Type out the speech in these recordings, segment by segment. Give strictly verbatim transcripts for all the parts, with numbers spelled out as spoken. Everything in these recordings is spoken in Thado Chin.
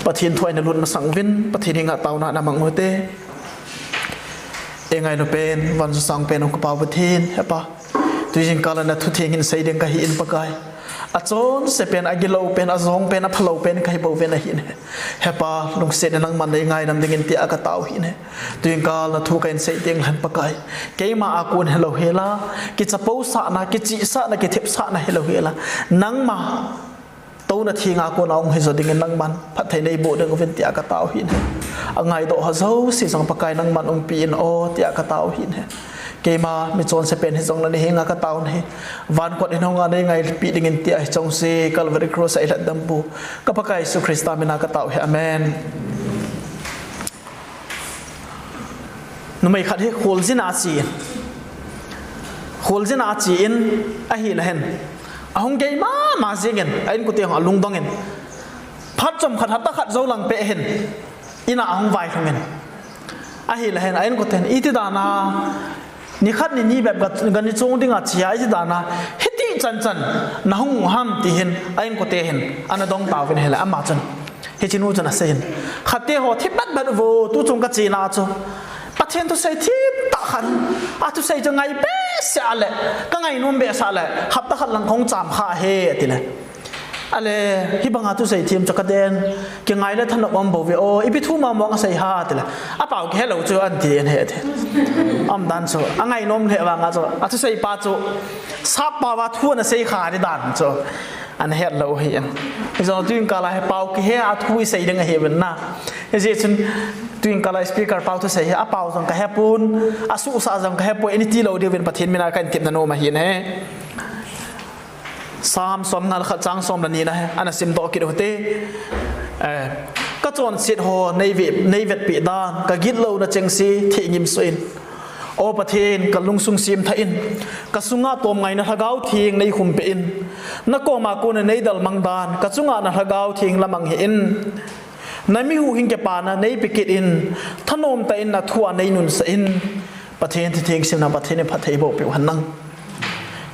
Pathen thu a ilut masang uvin, Pathen henga taona na mang ute. Eingailu pen, vanjosang pen, O ka Pa Pathen, He Pa. Tujingkah a na thu theng hin sei ding kahi in Pakai. Achonse pen, agilou pen, ajong pen, aphalou pen kahi bou ven ahi in. He Pa, lungset in nangman nei ngaidam dingin tia katao ahi in. Tujingkah a na thu kahin sei ding lhen Pakai. Keima a kon hilou hela, kichapousahna, kichihsahna, kithepsahna hilou hela. Nangma touna thenga kona hung hijo dingin nangman phatthei neiboh ding uvin tia katao ahi in. Angaidoh ho jouse jong Pakai nangman umpi in o tia katao ahi in. Keima michonse pen hijongle nei henga katao ahi. Van kot in hung a nei ngaipi dingin tia hichengse Calvary Cross a ilhatdampu ka Pakai Jesu Christa mina katao ahi. Amen. Numei khat hi kholjin a ache in. Kholjin a ache in ahile hin. Ahung gei mama jingin, a inkote hung alungdong in. Phat chomkhat hapta khat jou lang peh hin. In a ahung vailhung in. Ahile hin, a inkote hin, iti dan a, nikhat nini bep ga, gani chong ding a che a, iti dan a, hiti chanchan, nahung u ham ti hin, a inkote hin, ana dong tauvin ahile, ama chun. Hiche nu chun asei in. Khatte ho thi batbat uvo, tuchung kachena chu. Pathen thusei thim tah khat. Athusei chu ngai behseh a le, kangainom behseh a le, hapta khat lang kahung cham kha ahi, atile. Ale, hibanga thusei thim chu kaden, kingai le thanop um bou ve o, ipi thu mama asei ham, atile. Apao kihelou chu anti in ahi, ati. Umdan chu, angainom lheh vanga chu, athusei pa chu, sap pao a thu anasei kha di dan chu. Ana hetlou ahi in. Hijong tujingkah a hi pao kihe a thu isei ding ahi uvin na. Hijeh chun tujingkah a speaker pao thusei hi apao jong kahepon, asuhsah jong kahepoi, iti lou diuvin Pathen mina kahin tepna nom ahi in ahi. Psalm somnga le khat chang som le ni na hi, ana simdoh kit uhite. Eh, kachonset ho nei ve, nei vetpeh dan, kagitlouna chengse theh ngimsoh in. O Pathen, kalungsung semthah in, kasunga tomngaina Lhagao Theng neikhum peh in. Nakoma kona neidalmang dan, kachunga na Lhagao Theng lamang hih in. Nami huhhing kipana neipe kit in, thanom tah in nathu a neinunsah in. Pathen thuthenga simna Pathen in phatthei boh peh u hen lang.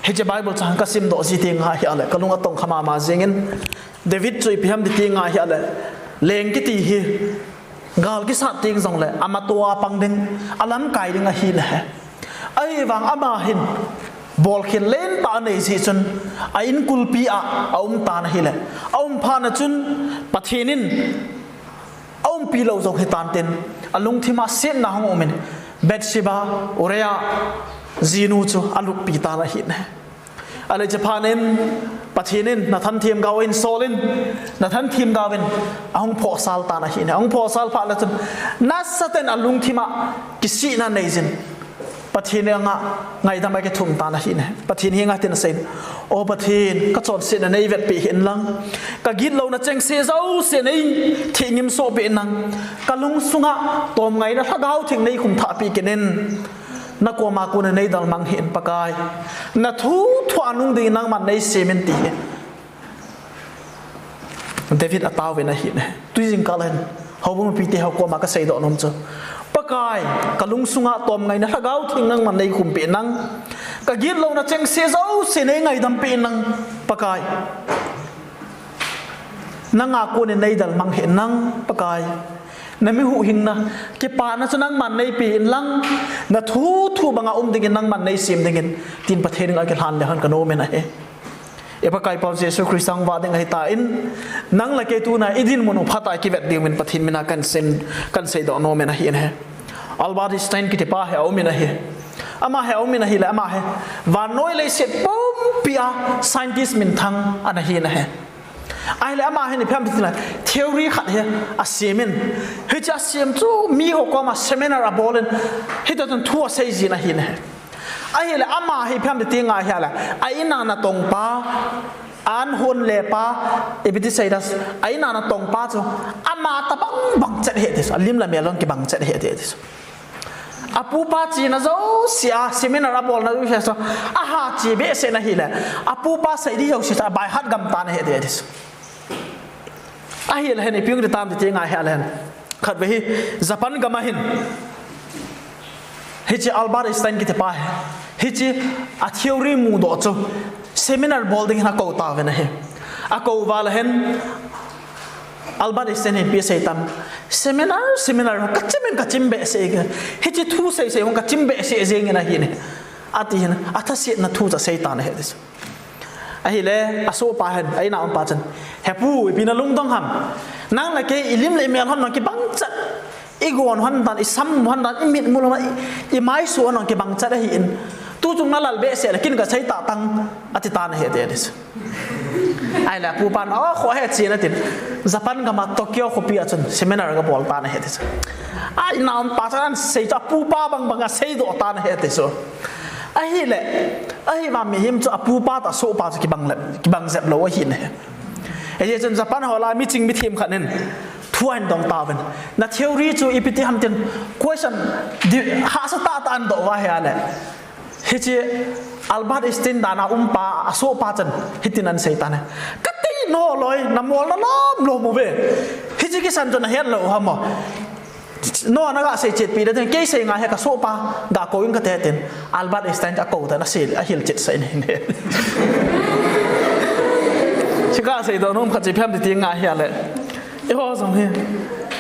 Hiche Bible chang kasimdoh ji teng ahile, kalung atongkha mama jingin. David chu ipi ham ti teng ahile, leng kiti hi, gal kisat teng jongle, amato a pang ding, alamkai ding ahi in ahi. Ahivang ama hin, bolkhel lentah anei jeh chun, a inkulpi a, aum tan ahile. Aum phat na chun, Pathen in, aumpi lou jong hitan tin, alungthim a setna hung um in, Bathsheba, Uriah, jinu chu aluppi tan ahi in ahi. Ale hiche phat in, Pathen in, Nathan themgao in, Saul in, Nathan themgao in, ahung phosal tan ahi in ahi. Ahung phosal phat le chun, nasatah in alungthim a, kisihna nei jin. Pathen henga, ngaidam a kithum tan ahi in ahi. Pathen henga tin asei in. O Pathen, kachonsetna nei vetpeh hih in lang. Kagitlouna chengse jouse nei theh ngimsoh peh in lang. Kalungsunga, tomngaina Lhagao Theng neikhum thah peh kit in. Nakoma kona neidalmang hih in Pakai. Nathu thu a nung dingin nangman neisem in ti hi. David ataovin ahi in ahi. Tujingkah a hin. Houbung mipite ho koma kaseidoh nom chu. Pakai, kalungsunga tomngaina Lhagao Theng nangman neikhum peh in lang. Kagitlouna chengse jouse neingaidam peh in lang. Pakai. Nanga kona neidalmang hih in lang, Pakai. Nami huhhingna, kipana chu nangman neipe in lang, nathu thu banga um dingin nangman neisem dingin, tin Pathen henga kilhan le hon kanom in ahi. I Pakai Pau Jesu Christa hung vah ding ahitan, nang le kei tuna idinmun u phatah a kivet dingin Pathen mina kahin sem, kahin seidoh nom in ahi in ahi. Albert Einstein kitipa hi aum in ahi. Ama hi aum in ahile, ama hi vannoi leiset pumpi a scientist minthang ana hi in ahi. Ahile ama hin ipi ham ti le, theory khat hi asem in. Hiche asem chu miho koma seminar abol in, hita chun thu asei jin ahi in ahi. Ahile ama hi ipi ham ti teng ahile, a in a natong pa, an hon le pa, ipi ti sei da, a in a natong pa chu, ama tabang bang chet ahi ti chu, alim le amel jong kibang chet ahi ti chu. Apupa chena jouse a, seminar abolna jouse a, aha che behseh in ahile, apupa sei di jouse chu, by heart gam tan ahi ti chu. Ahile hin, ipi hung ti tam ti teng ahile hin. Khatvei hi, Japan gam a hin. Hiche Albert Einstein kitipa hi. Hiche a theory mudoh chu. Seminar bol dingin akou tauvin ahi. Akou val a hin. Albert Einstein hin ipi asei tam, seminar, seminar, kachim in kachim behseh e. Hiche thu seisei hung kachim behseh jeng in ahi ne. Ati hin, athasetna thu chu asei tan ahi ti chu. Ahile, asohpa hin, a-in a umpa chun, "He pu, ipi nalungdong ham? Nang le kei ilim le imel hon nang kibang chat. Igon hon dan, isam hon dan, imit mul hon, i, imaisu hon nang kibang chat ahi in. Tuchung nalal behseh le kin kasei ta tang," ati tan ahi ti chu. Ahile, apupan, "O, kho he chi na tin. Japan gam a Tokyo khopi a chun seminar kabol tan ahi ti chu." A-in a umpa chun asei chu, apupa bang bang asei doh tan ahi ti chu. Ahile, ahivang mihem chu apupa toh asohpa chu kibang le, kibang jep lou ahi ne. Hijeh chun Japan ho lah a miching mithem khat in thu ahin dong tauvin. "Na theory chu ipi ti ham?" tin question di, hahsa tah tah in adoh uva ahile. Hiche Albert Einstein dan a umpa, asohpa chun hitin asei tan ahi. "Katei naloi, namolna lom lom uve. Hiche kisan chu nahet lou ham o. No, naga sei chetpi le tin, kei sei ngai he, kasohpa ga kou in kate," tin. Albert Einstein chu akou tan, asei, ahil chet sah in ahi ne. Chu kasei doh nom khat chu ipi ham ti ti ngai ahile. Eiho jong hi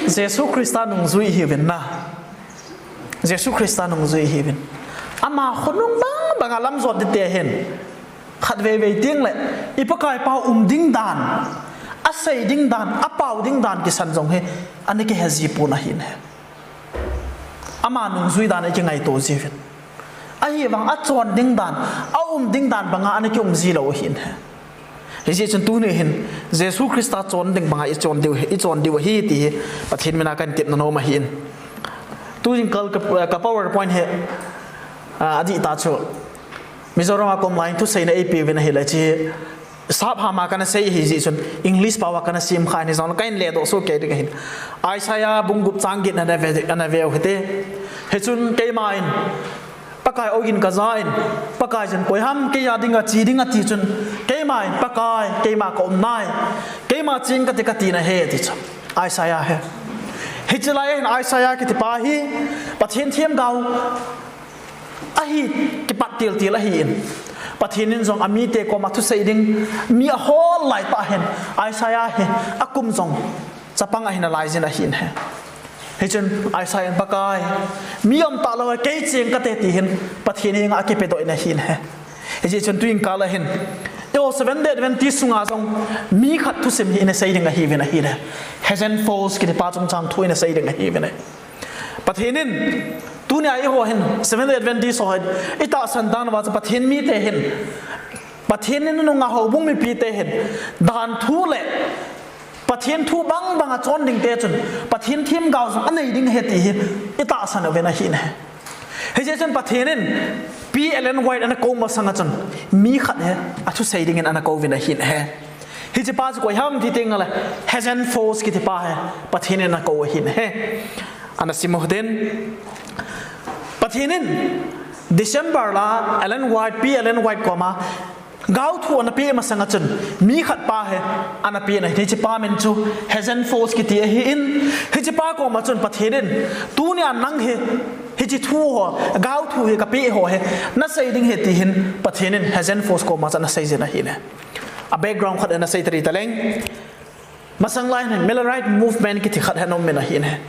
Jesu Christa nungjui ihiuvin na. Jesu Christa nungjui ihiuvin. Ama khonung bang bang a lamjot ding te hin. Khatvei vei teng le, i Pakaipa um ding dan, asei ding dan, apao ding dan kisan jong hi, ana kihe ji pon ahi ne. Ama nungjui dan a ikingaito jiuvin. Ahivang achon ding dan, aum ding dan bang a ana kium ji lou ahi ne. Hijeh chun tuni hin, Jesu Christa chon ding bang a ichon diu, ichon diu ahi ti hi, Pathen min a kahin tepna nom ahi in. Tujing kal ka, ka PowerPoint hi, a, adih tah chu. Mizoram a kom lai in thuseina eipeuvin ahile chu, sap ham a kana sei ahi jeh chun, English pao a kana sem kha in, hijong kahin ledoh soh kei ding ahin. Isaiah bung gup chang get na ana ve, ana veu hite. Hichun keima in, Pakai ogin kaja in, Pakai chun koi ham kei a dinga che ding ati chun, keima in, Pakai, keima kaum nai, keima cheng kate kati nahi ati chu. Isaiah hi. Hiche lai hin Isaiah kiti pa hi, Pathen themgao ahi, kipat til til ahi in. Pathen in jong amite koma thusei ding, mi ahol lai tah hin, Isaiah hi, akum jong chapang ahin alai jin ahi in ahi. Hichun Isaiah in Pakai, mi um talou a kei cheng kate ti hin, Pathen henga akipedoh in ahi in ahi. Hijeh chun tujing kal a hin, eiho Seventh Day Adventist sunga jong, mi khat thusim hi ina sei ding ahiuvin ahile. Hazen Falls kiti pa chungchang thu ina sei ding ahiuvin ahi. Pathen in, tunia eiho hin, Seventh Day Adventist ho hin, itahsan dan uva chu Pathen mite hin, Pathen in nunga houbung mipite hin, dan thu le, Pathen thu bang bang a chon ding te chun, Pathen themgao jong anei ding ahi ti hi, itahsan uvin ahi ne. Hijeh chun Pathen in, P. Ellen White ana kou masang a chun, mi khat hi, athusei dingin ana kouvin ahi ne. Hiche pa chu koi ham ti teng le, Hazen Falls kiti pa hi, Pathen in ana kou ahi ne. Ana sim u hitin. Pathen in, December la, Ellen White, P. Ellen White koma, gaothu ana pe masang a chun, mi khat pa hi, ana pe na, hiche pa min chu, Hazen Falls kiti ahi in, hiche pa koma chun Pathen in, tunia nang hi, hiche thu ho, gaothu hi kapeh ho hi, nasei ding ahi ti hin, Pathen in Hazen Falls koma chu ana sei jin ahi ne. A background khat ana sei tari taleng. Masang lai hin Millerite movement kiti khat hi ana um in ahi ne.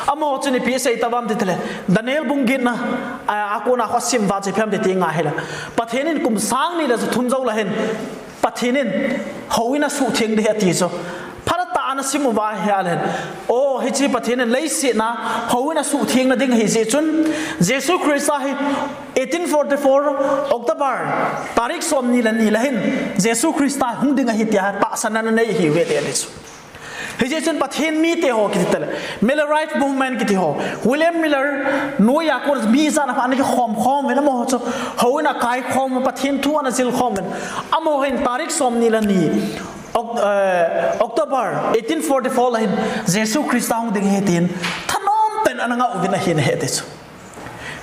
Amaho chun ipi asei tauvem ti tile, Daniel bung get na, a, a kona kho sim uva chu ipi ham ti ti ngai hile. Pathen in kum sang ni le ja thum jou le hin, Pathen in houin asuhtheng ding ahi ati chu. Phatah a ana sim uva ahile hin, o, hiche Pathen in leiset a houin asuhtheng na ding ahi jeh chun, Jesu Christa hi eighteen forty-four October, tarik som ni le ni le hin, Jesu Christa hung ding ahi tia tahsan ana nei ahiuve ti ati chu. Hijeh chun Pathen mite ho kiti tale, Millerite movement kiti ho, William Miller noiya kon mi ijat ham ana kikhom khom uvin, amaho chu houin akai khom, Pathen thu ana jil khom uvin, amaho hin tarik som ni le ni, Oc-, eh, October eighteen forty-four la hin Jesu Christa hung ding ahi tin thanom pen ana ngah uvin ahi ne ati chu.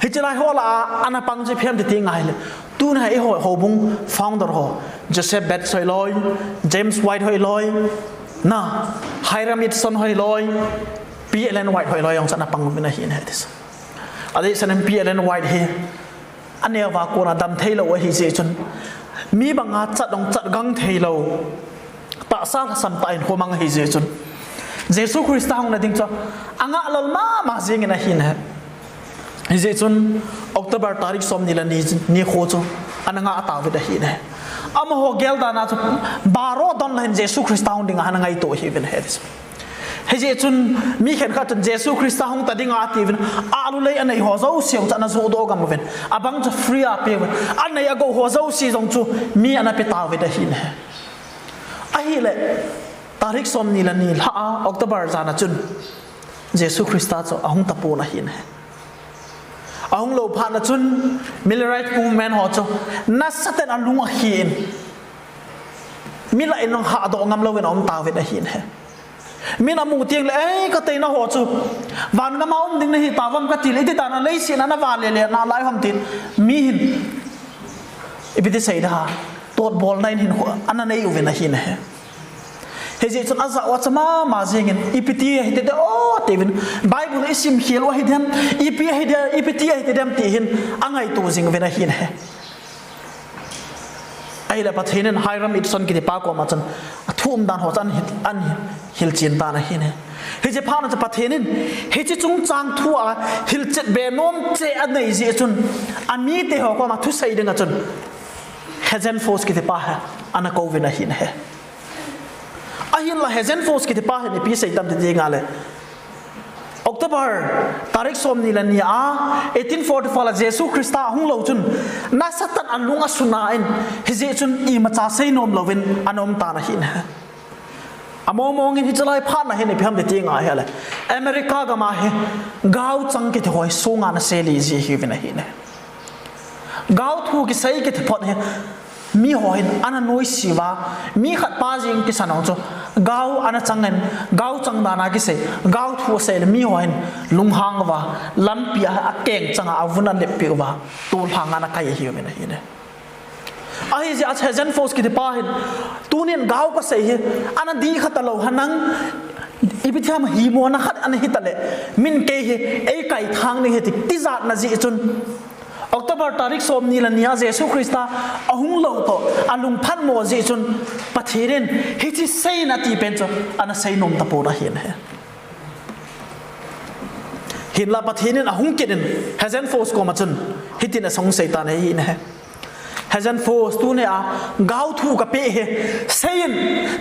Hiche lai ho lah a ana pang chu ipi ham ti ti ngai le. Tuna hi eiho houbung founder ho, Joseph Bates hoiloi, James White hoiloi, na, Hyrum Edson hoiloi, P. Ellen White hoiloi jong chu ana pang uvin ahi ne ati chu. Adeh sangin P. Ellen White hi aneo a kon a dam thei lou ahi jeh chun, mi banga chat jong chat gang thei lou, tahsa lhasam tah in khomang ahi jeh chun, Jesu Christa hung na ding chu anga lal mama jingin ahi ne. Hijeh chun October tarik som ni le ni, ni kho chu ana nga a tauvin ahi ne. Amaho gel dan a chu baro don lahin Jesu Christa hung ding a ana ngaito ahiuvin ahi. Hijeh chun mi khenkhat chun Jesu Christa hung ta ding ati uvin, alu lei anei ho jouse chu ana joh doh gam uvin, abang chu free a pe uvin, anei agou ho jouse jong chu mi ana pe tauvin ahi ne. Ahile, tarik som ni le ni lha a, October jan a chun Jesu Christa chu ahung tapon ahi ne. Ahung lou phat na chun Millerite movement ho chu nasatah in alung akhen, mi lah in jong hahdoh ngam louvin aum tauvin ahi ne. Min amu teng le, "Ei, ka teina ho chu van gam a um ding nahi tauvam," kati le, iti dan a leiset a ana vale le nalai ham tin, mi hin ipi ti sei da, totbolna in hin ana nei uvin ahi ne. Hijeh chun ajah u acha mama jingin, ipi ti ahi ti de o, tiuvin, Bible isim khel u ahi dem, ipi ahi de, ipi ti ahi ti dem ti hin angaito jing uvin ahi ne. Ahile Pathen in Hyrum Edson kiti pa koma chun athu um dan ho chu ahin, ahin hilchen tan ahi ne. Hiche phat na chu Pathen in hiche chungchang thu a hilchet be nom cheh anei jeh chun, amite ho koma thusei ding a chun Hazen Foss kiti pa hi ana kouvin ahi ne. Ahinla Hazen Foss kiti pa hin ipi sei tam ti ding ahile, October tarik som ni le ni a, eighteen forty-four a Jesu Christa ahung lou chun nasatah in alung asun in, hijeh chun imacha sei nom louvin ana um tan ahi ne. Among mong in hiche lai phat na hin ipi ham ti ding ahile, America gam a hi gaochang kiti ho hi sunga ana seli ji ahiuvin ahi ne. Gaothu kisei kiti phot hi mi ho hin ana noise uva, mi khat pa jeng kisan ho chu gao ana chang in, gaochang dan a kisei, gaothu asei le mi ho hin lunghang uva, lampi a akeng chang a avun alep peh uva, tolhang ana kai ahiuvin ahi ne. Ahijeh a Hazen Foss kiti pa hin, tunin gao kasei hi ana dih kha talou, hanang ipi ti ham himona khat ana hi tale, min kei hi eikai thang ding ahi ti, tijat na jeh chun October tarik som ni le ni a Jesu Christa ahung lou toh alung phatmo jeh chun Pathen in hiche sei in ati pen chu ana sei nom tapon ahi ne. Hinla Pathen in ahung kit in Hazen Foss koma chun hitin asei tan ahi ne. Hazen Foss, tuni a gaothu kapeh hi, sei in,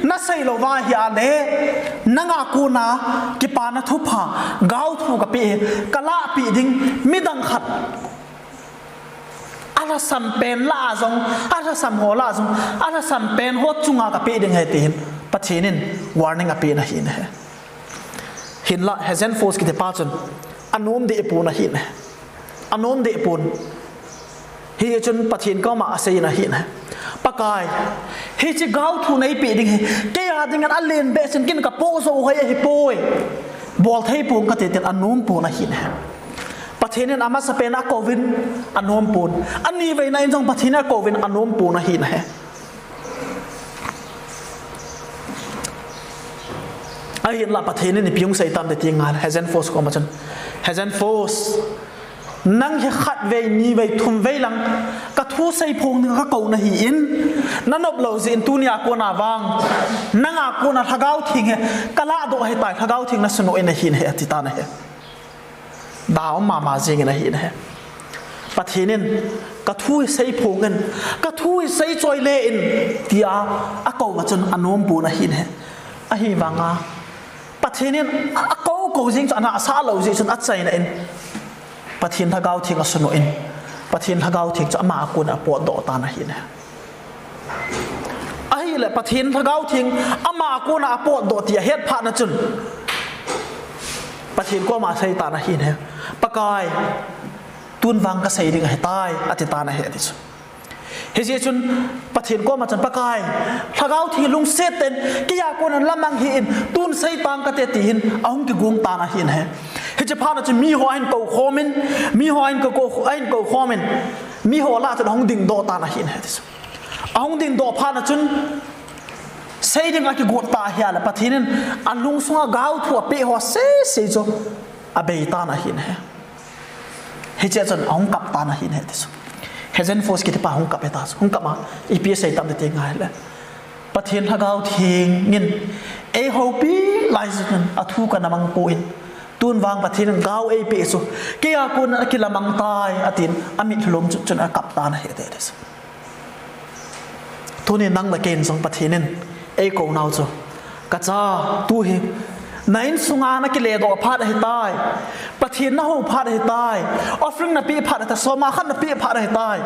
nasei lou va ahile nanga kona kipana thupha gaothu kapeh hi, kalahpeh ding midang khat alhasam pen lah a jong, alhasam ho lah a jong, alhasam pen ho chunga kapeh ding ahi, tin Pathen in warning apen ahi ne. Hinla Hazen Foss kiti pa chun anom deh pon ahi ne. Anom deh pon. Hichun Pathen koma asei in ahi ne. Pakai, hiche gaothu neipeh ding hi kei a dingin alen behseh in, ken kapoh jou hoi ahipoi. Bol thei ponge kati, tin anom pon ahi ne. Pathen in amasapen akouvin anom pon. Aniveina in jong Pathen in akouvin anom pon ahi ne. Ahinla Pathen in ipi hung sei tam ti ding ahile, Hazen Foss koma chun, Hazen Foss, nang hi khatvei, nivei, thumvei lang kathu seiphong ding kakou nahin, nanop lou jeh in tunia kona vang nanga kona Lhagao Theng hi kalahdoh ahitai, Lhagao Theng nasun in ahi ne, ati tan ahi. Daum mama jingin ahi ne. Pathen in kathu hi seiphong in, kathu hi seichoi le in, tia akou a chun anom pon ahi ne. Ahivanga Pathen in akou kou jing chu ana asah lou jeh chun achaina in Pathen Lhagao Theng asun in, Pathen Lhagao Theng chu ama a kona apotdoh tan ahi ne. Ahile Pathen Lhagao Theng ama a kona apotdoh ti ahet phat na chun Pathen koma asei tan ahi ne. Pakai, tun vang kasei ding ahitai, ati tan ahi, ati chu. Hijeh chun Pathen koma chun, Pakai, Lhagao Theng lungset tah in kei a kona lamang hih in, tun sei tang kate, tin ahung kigong tan ahi ne. Hiche phat na chun miho ahin kou khom in, miho ahin kou, kou, ahin kou khom in, miho lah a chun ahung dingdoh tan ahi ne, ati chu. Ahung dingdoh phat na chun sei ding akigot ta ahile Pathen in alungsunga gaothu apeh ho sese chu abei tan ahi ne. Hiche a chun ahung kap tan ahi ne, ati chu. Hazen Foss kiti pa hung kap ahitai chu. Hung kap a ipi asei tam ti ding ahile, Pathen Lhagao Theng in eihoupi lai jeh in athu kana mang poi. Tun vang Pathen in gao eipeh chu keija kon a kilamang tai, atin, amit lhulum chut chun akap tan ahi tei tei. Tunin nang le kei in jong Pathen in eikou nau chu, ka cha, tu hi na insunga na kiledoh phat ahi tai. Pathen na hou phat ahi tai. Offering na pe phat ahi tai. Soma khat na pe phat ahi tai.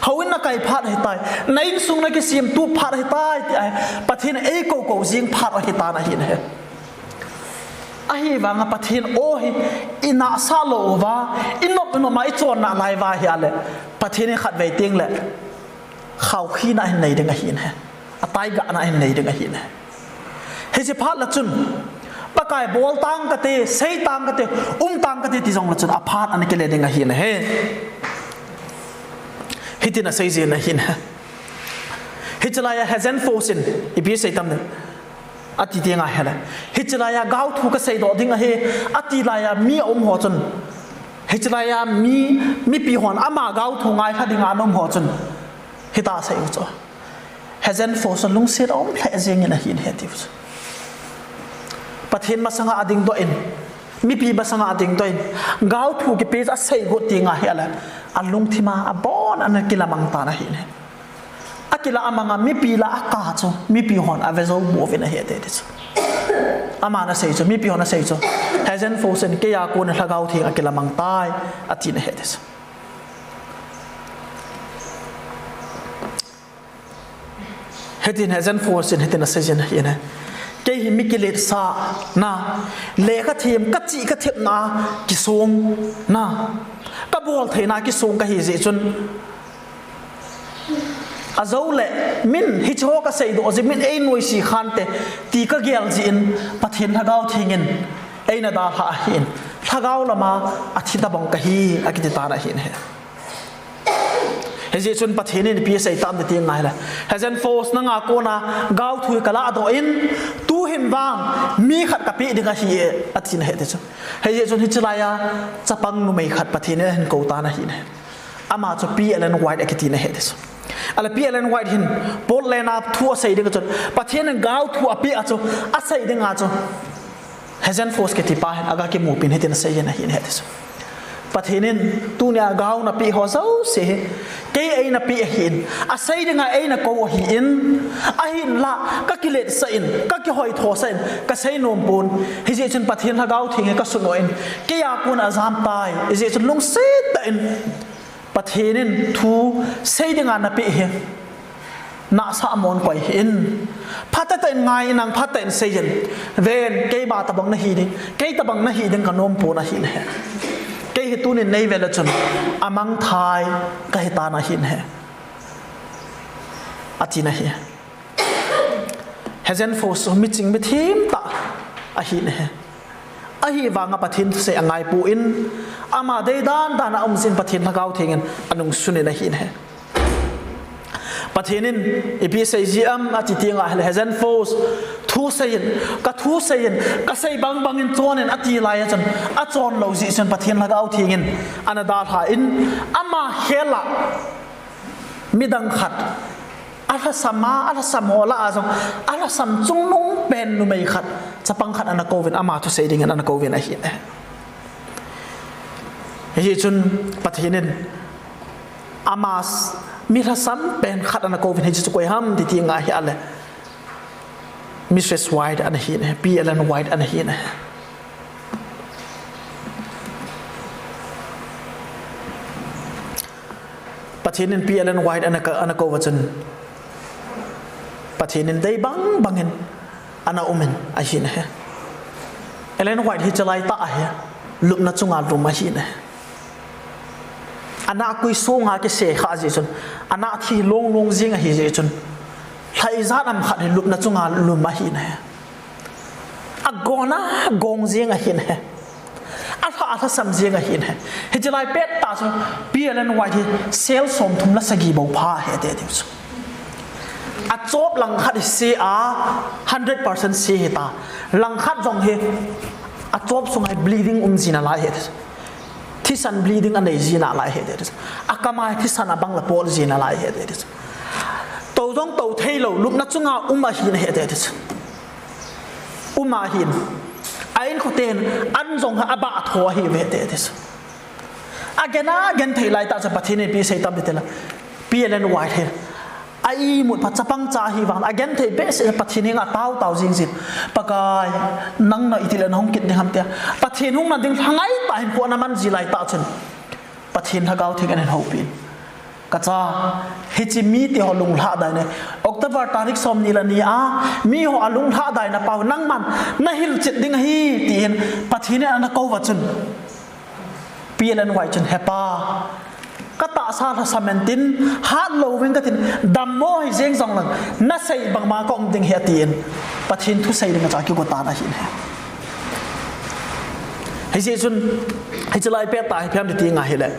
Houin na kai phat ahi tai. Na insung na kisemtup phat ahi tai, ti ahi. Pathen in eikou kou jing phat ahi tan ahi ne. Ahivanga Pathen o hi i nahsah lou uva, i nop i nop ma i chon nalai uva ahile, Pathen in khatvei teng le khaokhina ahin nei ding ahi ne. Ataigahna ahin nei ding ahi ne. Hiche phat le chun, Pakai bol tang kate, sei tang kate, um tang kate ti jong le chun aphat ana kile ding ahi ne. Hitin asei jin ahi ne. Hiche laiya Hazen Fosun, ipi sei tam ne. Ati teng ahile, hiche laiya gao thu ka seidoh ding ahi, ati laiya mi aum ho chun, hiche laiya mi, mipi hon ama gao thu ngaikha dinga ana um ho chun, hitia asei u chu. Hazen Fosun lungset aum lheh jeng in ahi ne tiu chu. Pathen masanga adingdoh in, mipi masanga adingdoh in, gao thu kipe chu asei got teng ahile, alungthima abon ana kilamang tan ahi ne. Akila amanga mipi lah a kah chu, mipi hon ave jou bou vin ahi tei tei chu. Aman asei chu, mipi hon asei chu, Hazen Fosun keija kon a Lhagao Theng a kilamang tai, atin ahi tei chu. Hitin Hazen Fosun hitin asei jin ahi ne. Kei hi mi kiletsahna, lekha them, ka chih ka thepna kisong na, ka bol theina kisong kahi jeh chun, ajou le min hiche ho ka seidoh jeh min ei noise khante ti ka gel jeh in Pathen Lhagao Theng in eina dalha ahin, lhagao lama athi tabang kahi akiti tan ahi ne. Hijeh chun Pathen in ipi asei tam ti teng ahile, Hazen Fosun nanga kona gao thu ka ladoh in, tuhin vang mi khat ka pe ding ahi e, atin ahi tei chu. Hijeh chun hiche laiya chapang numei khat Pathen in ahin kou tan ahi ne. Ama chu Pi Ellen White akiti na ahi tei chu. Ahile Pi Ellen White hin Portland a thu asei ding a chun, Pathen in gao thu apeh a chu, asei ding a chu, Hazen Fosun kiti pa hin aga kimupi in hitin asei in ahi ne ati chu. Pathen in tunia gao napeh ho jouse hi kei eina peh ahin, asei dinga eina kou ahin, ahinla ka kiletsah in, ka kihoithosah in, ka seinom pon. Hijeh chun Pathen Lhagao Theng hi ka sunoh in, keija kon ajam tai. Hijeh chun lungset tah in Pathen in thu sei dinga napeh hi nahsah mon koi hih in. Phatah tah in ngai in, nang phatah tah in sei in. Ven, keima tabang nahi ding, kei tabang nahi ding ka nom pon ahi ne. Kei hi tunin nei vel a chun amangthah kahi tan ahi ne, ati na ahi. Hazen Fosun miching mithem tah ahi ne. Ahivanga Pathen thusei angai pon, ama deidan dan a um jeh in Pathen Lhagao Theng in anungsun in ahi ne. Pathen in ipi asei ji am ati teng ahile, Hazen Fosun thusei in, ka thusei in, ka sei bang bang in chon in ati lai a chun, achon lou jeh chun Pathen Lhagao Theng in ana dalha in, ama hel a midang khat, alhasam a, alhasam ho lah a jong, alhasam chungnung pen numei khat, chapang khat ana kouvin, ama thusei dingin ana kouvin ahi ne. Hijeh chun Pathen in ama s-, mi lhasam pen khat ana kouvin, hiche chu koi ham ti teng ahile, Missus White ana hi ne, Pi Ellen White ana hi ne. Pathen in Pi Ellen White ana ka, ana kou va chun, Pathen in dei bang bang in ana um in ahi ne. Ellen White hi chalai tah ahi, lupna chunga lum ahi ne. Ana kui sunga kise kha jeh chun, ana thi long long jing ahi jeh chun, lha ijat ham khat hi lupna chunga lum ahi ne. Agong a gong jing ahi ne. Alha, alhasam jing ahi ne. Hichelai pet tah chu Pi Ellen White hi sel somthum le sagi bou pha ahi ati diu chu. Achop langkhat hi se a, hundred percent se hita. Langkhat jong hi achop sunga hi bleeding um ji nalai ahi. Thisan bleeding anei ji nalai ahi. Akam a hi thisan abang le pol ji nalai ahi. Tou jong tou thei lou, lupna chunga um ahi nahi ati ati chu. Um ahin. A inkoten, an jong ha abah tho ahi ve ati ati chu. Agen agen thei lai tah chu Pathen in ipi sei tam ti tile. P L N White hi. A imut phat chapang cha ahi vang. Agen thei behseh Pathen henga tao tao jing jin. Pakai, nang na iti le na hung kit ding ham tia. Pathen hung na ding lhangai tah hin kho ana man ji lai tah chun. Pathen Lhagao Theng in ahin houpi. Ka cha, hiche mite ho lunglhadaina. October tarik som ni le ni a, mi ho alunglhadaina pau nangman, na hilchet ding ahi, tin Pathen in ana kou va chun. P L N White chun, he pa, ka tahsa lhasam in tin, hat lou vin ka tin, dammo hi jeng jong lang, na sei bangma ka um ding ahi atin. Pathen thu sei ding a cha kigo tan ahin he. Hijeh chun, hiche lai pet tah hi ipi ham ti ti ngai hile.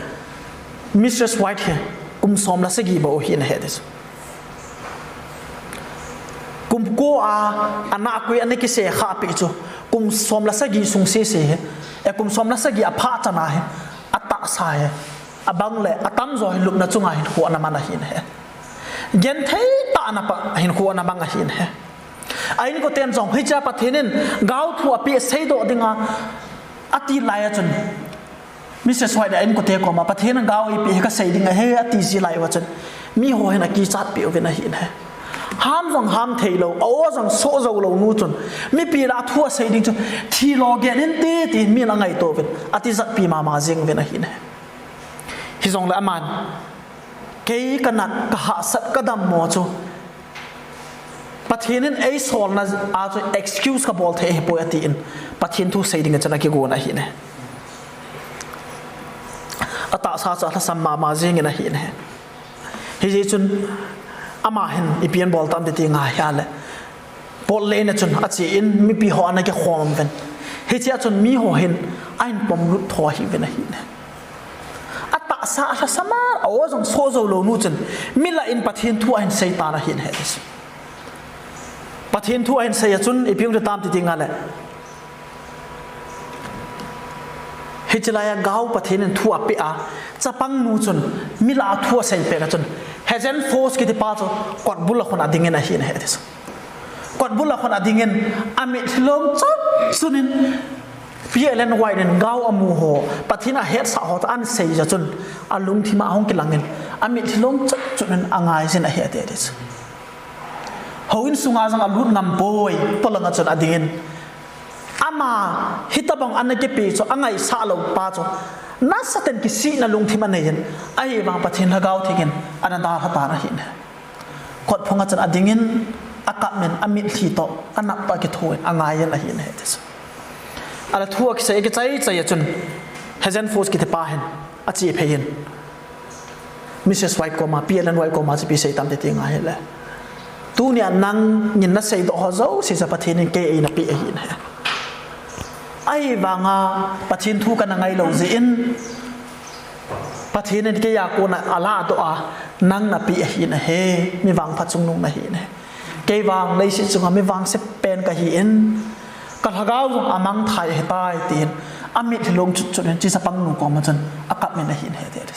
Mistress White hi kum som le sagi bou ahi nahi ati chu. Kum ko a, ana koi ana kise kha pi chu. Kum som le sagi sung sese hi. E kum som le sagi apha chan ahi. Atahsa hi. Abang le atamjo hi lupna chunga hin kho ana man ahi nahi. Genthei tah ana pa hin kho ana mang ahi nahi. A inkoten jong hiche a Pathen in gaothu apeh seidoh dinga ati lai a chun. Mistress White a inkote koma, Pathen in gao eipeh hi ka sei ding ahi, ati ji lai uva chun. Mi ho hin akichat peh uvin ahi nahi. Ham jong ham thei lou, a-o jong so jou lou nu chun. Mipi lah a thu asei ding chu, thi lo gen inte, tin min angaito uvin. Atijat pi mama jeng uvin ahi nahi. Hijongle aman. Kei ka nat, ka hahsat, ka dammo chu. Pathen in eisolna a chu excuse ka bol thei ahipoi atin. Pathen thu sei ding a chun akigon ahi nahi. Atahsa chu alhasam mama jeng in ahi nahi. Hijeh chun ama hin ipi abol tam ti ti ngai hia le. Pot le in a chun ache in mipi ho ana kikhom uvin. Hiche a chun mi ho hin ahin pom lut tho ahi uvin ahi nahi. Atahsa alhasam a, a-o jong so jou lou nu chun, mi lah in Pathen thu ahin sei tan ahi nahi. Pathen thu ahin sei a chun, ipi hung ti tam ti ti ngai le. Hiche lai a gao Pathen in thu apeh a, chapang nu chun, mi lah a thu asei pet a chun, Hazen Foss kiti pa chu, kot bul a khun ading in ahi nahi ati chu. Kot bul a khun ading in, amit lhilong chun chun in, P L N White in gao amu ho, Pathen a hetsah ho, ana sei jeh chun, alungthim a hung kilang in, amit lhilong chun chun in angai jin ahi ati ati chu. Houin sunga jong alut ngam poi, polang a chun ading in. Ama, hitabang ana kipe chu, angaisah lou pa chu. Nasatah in kisihna lungthim anei in, ahivang Pathen Lhagao Theng in, ana dalha tan ahi nahi. Kot phung a chun ading in, akap in, amit lhi toh, anap toh akitho in, angai in ahi nahi ati chu. Ahile thu akisei, akichai chai a chun, Hazen Foss kiti pa hin, ache phei in. Mistress White koma, P L N White koma chu ipi sei tam ti ti ngai hile. Tunia nangin nasei doh ho jouse chu Pathen in kei eina pe ahi nahi. Ahivanga Pathen thu kana ngai lou jeh in, Pathen in kei a kona aladoh a, nang nape ahi nahi, mi vangpha chungnung nahi nahi. Kei vang leiset chunga mi vangse pen kahi in, ka lhagao jong amangthai ahitai tin, amit lhilong chut chut in, hiche chapang nu koma chun, akap in ahi nahi ati ati.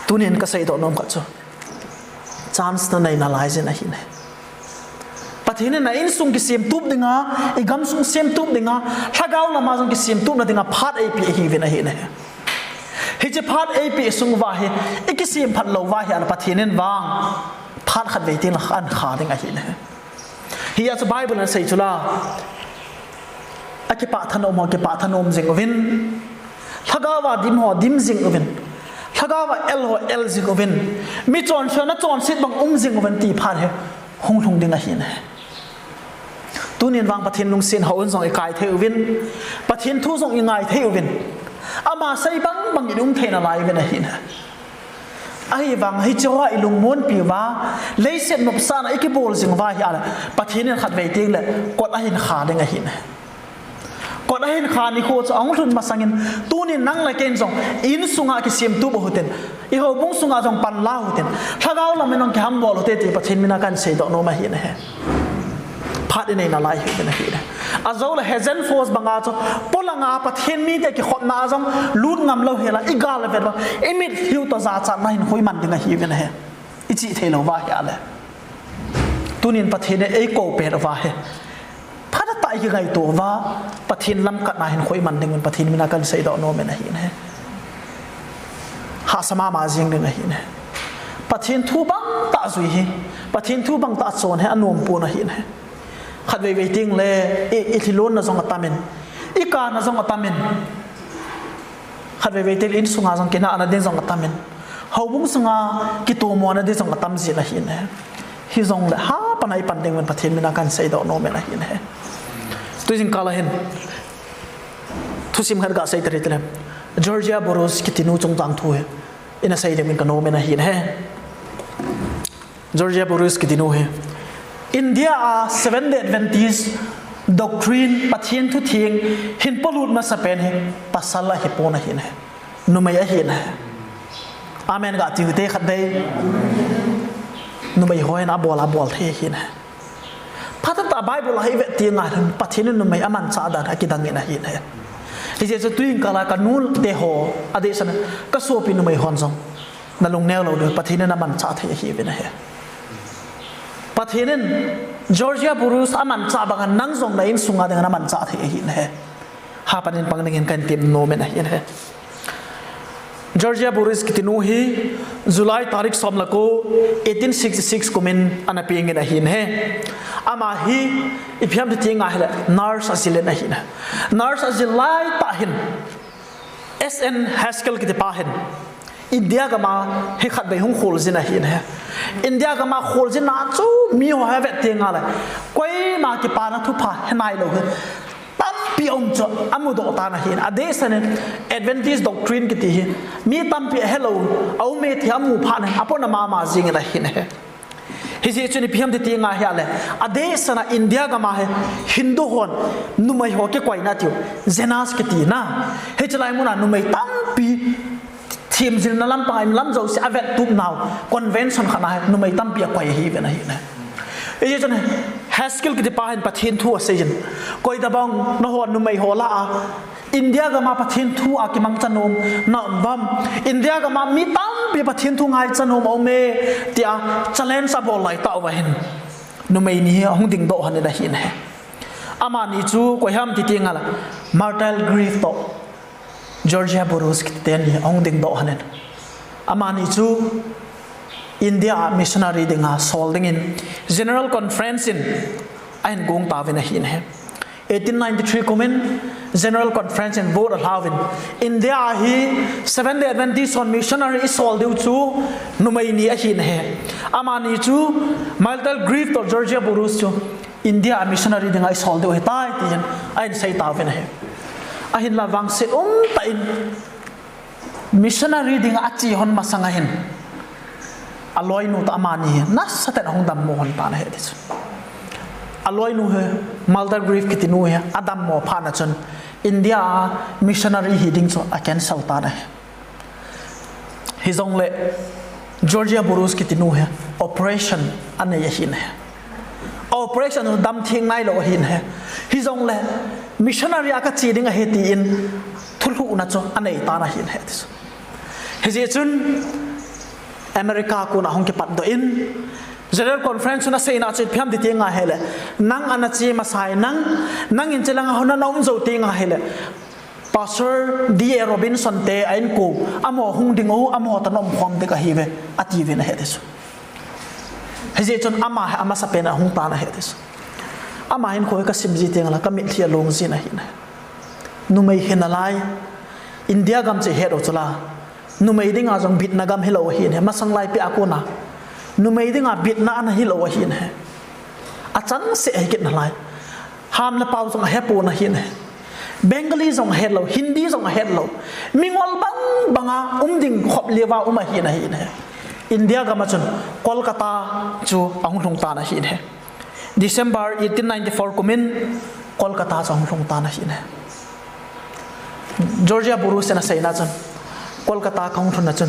Tunin kasei doh nom khat chu. Chance nanei nalai jin ahi nahi. Pathen in na insung kisemtup dinga, igamsung semtup dinga, lhagao lama jong kisemtupna dinga phat eipeh ahiuvin ahi nahi. Hiche phat eipeh sung uva hi, ikisem phat lou uva hi ahile Pathen in vang phat khat vei teng le ahin kha ding ahi nahi. Hia chu Bible in asei chu la. Akipah thanom ho, kipah thanom jing uvin. Lhagao a dim ho, dim jing uvin. Lhagao a el ho, el jing uvin. Mi chonsetna chonset bang um jing uvin ti phat hi hung lhung ding ahi nahi. Tunin vang Pathen lungset hou in jong ikai thei uvin. Pathen thu jong ingai thei uvin. Ama sei bang bang in um thei nalai uvin ahi nahi. Ahivang hiche hoa ilungmonpi uva, leiset nopsahna ikibol jing uva hi ahile, Pathen in khatvei teng le, kot ahin kha ding ahi nahi. Kot ahin kha nikho chu ahung lhun masangin, tunin nang le kei in jong, insunga kisemtup u hitin, ihoubung sunga jong panla u hitin, lhagao lamin jong kihambol u hite ti Pathen mina kahin seidoh nom ahi nahi. Phat inei nalai ahiuvin ahi. Ajou le Hazen Foss banga chu, polanga Pathen mite kikhopna a jong lut ngam lou hela, igal le vet uva, imit lhiu toh jachatna hinkho iman ding ahiuvin ahi. Chi thei lou va hi ale. Tunin Pathen in eikou pet uva hi, phatah tah i kingaito uva, Pathen lamkhat na hin khoi man ding un Pathen mina kan seidoh nom in ahi ne. Hahsa mama jing ding ahi ne. Pathen thu bang tah jui hi, Pathen thu bang tah chon hi anom pon ahi ne. Khatvei vei ting le i, i thilon na jong atam in, i ka na jong atam in. Khatvei vei ting le insunga jong kinahna ding jong atam in. Houbung sunga kitomona ding jong atam jin ahi ne. Hijongle hapan a i pan ding un Pathen mina kan seidoh nom in ahi ne. Tujing kal a hin thusim khat ga sei tari tile. Georgia Burroughs kiti nu chungchang thu hi ina sei ding in ka nom in ahi ne. Georgia Burroughs kiti nu hi India a Seventh Day Adventist doctrine, Pathen thu theng hin polut masa pen hi pasal ahi pon ahi ne. Numei ahi ne. Amen ga tiu te khat dei. Numei hon abol abol thei ahi ne. Phatah tah Bible a hi vet ti ngai hin Pathen in numei amanchah dan akidang in ahi ne. Hijeh chun tuin kal a ka nu te ho, adeh seh a ka sopi numei hon jong na lungneo lou ding, Pathen in amanchah thei ahi ve na he. Pathen in Georgia Burroughs amanchah bang a nang jong na insunga ding amanchah thei ahi na he. Hapan in pang ding in kan tem nom in ahi na he. Georgia Burroughs kiti nu hi July tarik som le ko, eighteen sixty-six kum in ana peng in ahi na he. Ama hi ipi ham ti ngai hile nurse ajil in ahi na. Nurse ajil lai tah hin S N Haskell kiti pa hin India gam a hi khatvei hung kholjin ahi ne. India gam a kholjin a chu mi ho hi vet ti ngai le, koima kipana thupha hi nai lou hi tampi um chu amudoh tan ahi ne. Adeh seh in Adventist doctrine kiti hi mi tampi ahe lou, aume ti amu phat in apona mama jing in ahi ne. Hijeh chun ipi ham ti ngai hile, adeh seh a India gam a hi Hindu hon numei ho kikoina tiu, Janus kiti na. Hiche lai mun a numei tampi themjilna lampang a in lam jouse avettup nau convention khat a hi numei tampi akoi ahi ve na ahi ne. Hijeh chun Haskell kiti pa hin Pathen thu asei jin. Koi tabang nangho numei ho lah a India gam a Pathen thu a kimangcha nom na um uvem? India gam a mi tampi Pathen thu ngaicha nom aume, tia challenge abol lai tah uva hin numei ni hi ahung dingdoh lhon in ahi ne. Amani chu koi ham ti ngai le, Martha Griffith toh Georgia Burroughs kiti teni ahung dingdoh lhon in. Amani chu India a missionary dinga sol dingin General Conference in ahin gong tauvin ahi ne. Eighteen ninety-three kum in General Conference in vote alhauvin, India a hi Seventh Day Adventist hon missionary isol diu chu numei ni ahi na he. Amani chu Martha Griffith toh Georgia Burroughs chu India a missionary dinga isol diu ahitai tin ahin sei tauvin ahi. Ahinla vangset umtah in missionary dinga ache lhon masang a hin aloinu toh amani hi nasatah in ahung dammo lhon tan ahi ti chu. Aloinu hi Martha Griffith kiti nu hi adammo phat na chun India a missionary hi ding chu a cancel tan ahi. Hijongle Georgia Burroughs kiti nu hi operation anei ahi ne. Operation dam theng nai lou ahi ne. Hijongle missionary a kache ding ahi tin thulhuhna chu anei tan ahi ne ti chu. Hijeh chun America a kon a hung kipatdoh in, General Conference chun aseina chu ipi ham ti ngai hile, nang ana che masa in nang, nangin chelang a hung na um jou ti ngai hile, Pastor D A Robinson te a inko, amaho hung ding u, amaho toh na umkhom ding ahi ve, atiuvin ahi ti chu. Hijeh chun ama hi amasapen a hung tan ahi ti chu. Ama hinkho hi kasim ji teng le kamitlhi along jin ahi ne. Numei hi nalai, India gam chu ihet u chula. Numei dinga jong bitna gam hilou ahi ne, masang lai pia a kon a. Numei dinga bitna ana hilou ahi ne. Achangseh ahi kit nalai. Ham le pao jong ahepon ahi ne. Bengali jong ahet lou, Hindi jong ahet lou. Mingol bang banga um ding khop leuva um ahi na ahi ne. India gam a chun Kolkata chu ahung lhung tan ahi ne. December eighteen ninety-four kum in Kolkata chu ahung lhung tan ahi ne. Georgia Burroughs in aseina chun, Kolkata kahung lhun na chun,